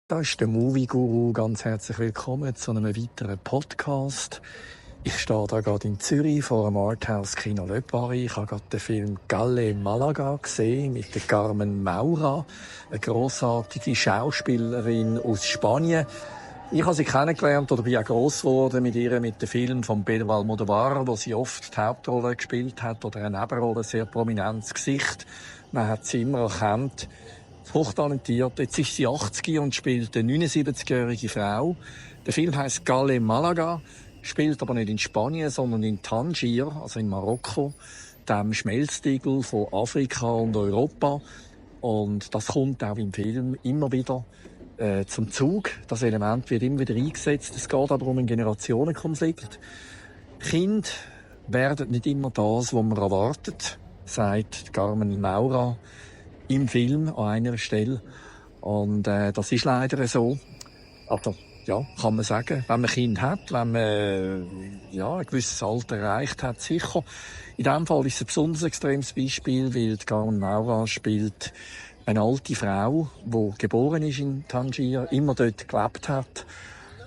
Da ist der Movie Guru. Ganz herzlich willkommen zu einem weiteren Podcast. Ich stehe da gerade in Zürich vor dem Arthouse Kino Le Paris. Ich habe gerade den Film Galle Malaga gesehen mit der Carmen Maura, eine grossartige Schauspielerin aus Spanien. Ich habe sie kennengelernt oder bin auch gross geworden mit ihr, mit den Filmen von Pedro Almodóvar, wo sie oft die Hauptrolle gespielt hat oder eine Nebenrolle, sehr prominentes Gesicht. Man hat sie immer erkannt. Hochtalentiert. Jetzt ist sie 80 und spielt eine 79-jährige Frau. Der Film heisst Galle Malaga, spielt aber nicht in Spanien, sondern in Tangier, also in Marokko, dem Schmelztiegel von Afrika und Europa. Und das kommt auch im Film immer wieder zum Zug. Das Element wird immer wieder eingesetzt. Es geht aber um einen Generationenkonflikt. Kinder werden nicht immer das, was man erwartet, sagt Carmen Maura im Film an einer Stelle. Und das ist leider so. Also, ja, kann man sagen, wenn man Kind hat, wenn man ein gewisses Alter erreicht hat, sicher. In diesem Fall ist es ein besonders extremes Beispiel, weil die Carmen Maura spielt eine alte Frau, die geboren ist in Tangier, immer dort gelebt hat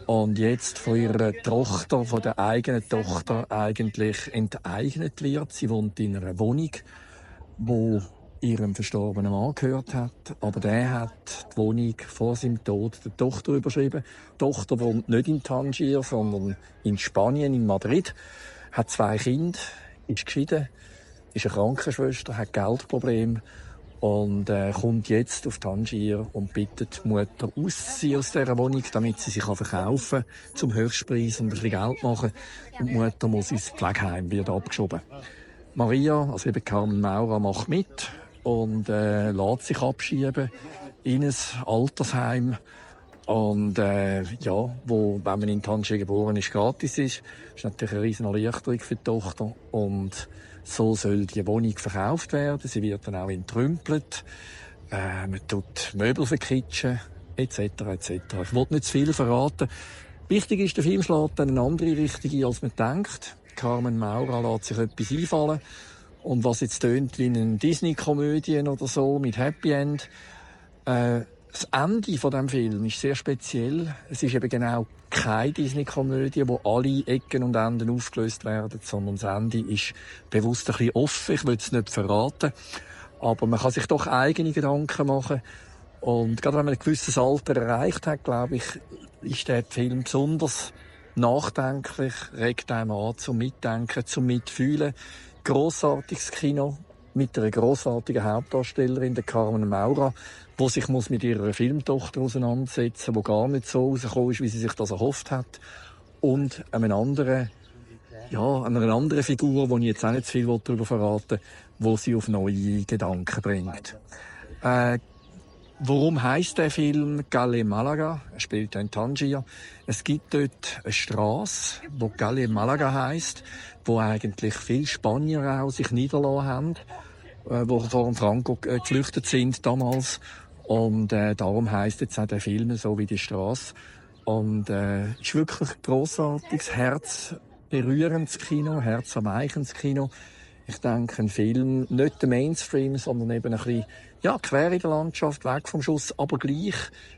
und jetzt von ihrer Tochter, von der eigenen Tochter eigentlich enteignet wird. Sie wohnt in einer Wohnung, wo ihrem verstorbenen Mann gehört hat. Aber der hat die Wohnung vor seinem Tod der Tochter überschrieben. Die Tochter wohnt nicht in Tangier, sondern in Spanien, in Madrid. Hat 2 Kinder, ist geschieden, ist eine Krankenschwester, hat Geldprobleme und kommt jetzt auf Tangier und bittet die Mutter auszuziehen aus dieser Wohnung, damit sie sich verkaufen kann, zum Höchstpreis und ein bisschen Geld machen. Und die Mutter muss ins Pflegeheim, wird abgeschoben. Maria, also eben Carmen Maura, macht mit und lässt sich abschieben in ein Altersheim. Und wo, wenn man in Tangier geboren ist, gratis ist. Das ist natürlich eine riesen Erleichterung für die Tochter. Und so soll die Wohnung verkauft werden. Sie wird dann auch entrümpelt. Man tut Möbel verkitschen, etc. etc. Ich will nicht zu viel verraten. Wichtig ist, der Film schlägt dann eine andere Richtung ein, als man denkt. Carmen Maura lässt sich etwas einfallen. Und was jetzt tönt wie eine Disney-Komödie oder so, mit Happy End. Das Ende von dem Film ist sehr speziell. Es ist eben genau keine Disney-Komödie, wo alle Ecken und Enden aufgelöst werden, sondern das Ende ist bewusst ein bisschen offen. Ich will es nicht verraten. Aber man kann sich doch eigene Gedanken machen. Und gerade wenn man ein gewisses Alter erreicht hat, glaube ich, ist der Film besonders nachdenklich, regt einem an zum Mitdenken, zum Mitfühlen. Grossartiges Kino mit einer grossartigen Hauptdarstellerin, der Carmen Maura, die sich mit ihrer Filmtochter auseinandersetzen muss, die gar nicht so rausgekommen ist, wie sie sich das erhofft hat. Und einer anderen Figur, die ich jetzt auch nicht zu viel darüber verraten will, wo sie auf neue Gedanken bringt. Warum heisst der Film Galle Malaga? Er spielt in Tangier. Es gibt dort eine Strasse, die Galle Malaga heisst, wo eigentlich viele Spanier auch sich niedergelassen haben, die vor Franco geflüchtet sind damals. Und darum heisst jetzt auch der Film so wie die Strasse. Und ist wirklich grossartiges, herzberührendes Kino, herzerweichendes Kino. Ich denke, ein Film, nicht der Mainstream, sondern eben ein bisschen, quer in der Landschaft, weg vom Schuss, aber gleich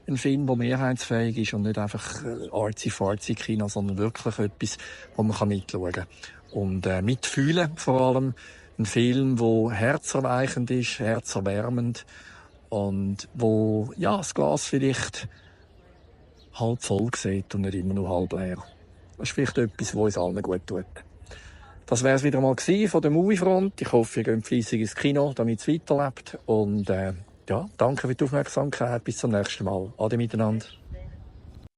ein Film, der mehrheitsfähig ist und nicht einfach artsy-fartsy Kino, sondern wirklich etwas, wo man mitschauen kann. Und mitfühlen vor allem. Ein Film, der herzerweichend ist, herzerwärmend und wo, das Glas vielleicht halb voll sieht und nicht immer nur halb leer. Das ist vielleicht etwas, was uns allen gut tut. Das wäre es wieder mal gewesen von der Movie-Front. Ich hoffe, ihr geht fleissig ins Kino, damit es weiterlebt. Und danke für die Aufmerksamkeit. Bis zum nächsten Mal. Ade miteinander.